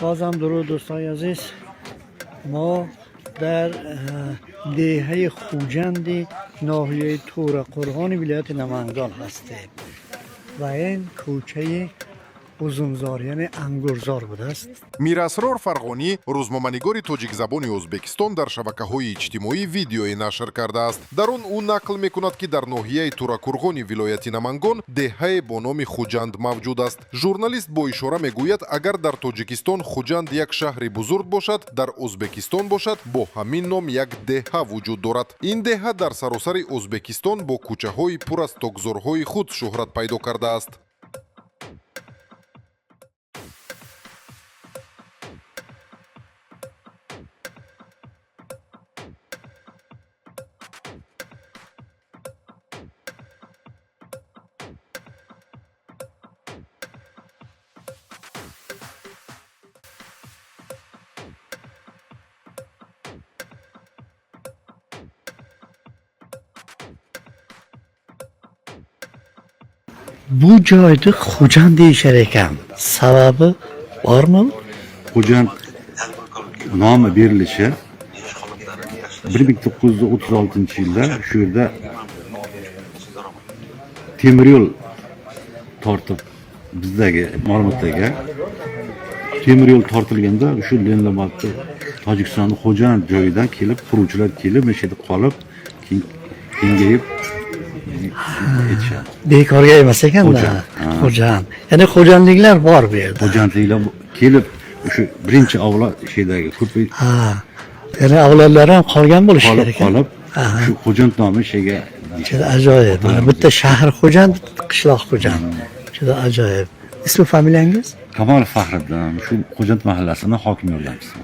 بازم درود دوستای عزیز. ما در دهه خوجند ناحیه تورقرغان ولایت نمنگان هستیم و این کوچه uzumzor, ya'ni angурзор بوده است. Мирасрор Фарғонӣ, рӯзноманигори тоҷикзабони Ӯзбекистон, дар шабакаҳои иҷтимоӣ видеое нашр кардааст. Дар он ӯ нақл мекунад, ки дар ноҳияи Туракурғони вилояти Намангон деҳае бо номи Хуҷанд мавҷуд аст. Журналист бо ишора мегӯяд, агар дар Тоҷикистон Хуҷанд як шаҳри бузург бошад, дар Ӯзбекистон бошад бо ҳамин ном як деҳа вуҷуд дорад. Ин деҳа дар саросари Ӯзбекистон бо кӯчаҳои пур аз токзорҳои худ шӯҳрат пайдо кардааст. Bu joyni Xo'jand deyishar ekan. Sababi bormi? Xo'jand nomi berilishi 1936 yilda shu yerda temir yo'l tortib, bizdagi ma'lumotlarga temir yo'l tortilganda shu Leninobodda Tojikistonni Xo'jand joyidan kelib quruvchilar kelib mana shu yerda qolib, keyin kengayib aytishadi. Bekorga emas ekanda. Xo'jand, ha. Xo'jand. Ya'ni xo'jandliklar bor bu yerda. Xo'jandliklar kelib o'sha birinchi avlod shu yerdagi ko'p Ha. Ya'ni avlodlari ham qolgan bo'lishi qolib kerak ekan. Qolib shu Xo'jand nomi shu yerga. Juda ajoyib. Mana bitta shahar Xo'jand, bitta qishloq Xo'jand. Juda ajoyib. Ismi familiyangiz? Kamol Faxriddin, shu Xo'jand mahallasini hokim yordamchisi.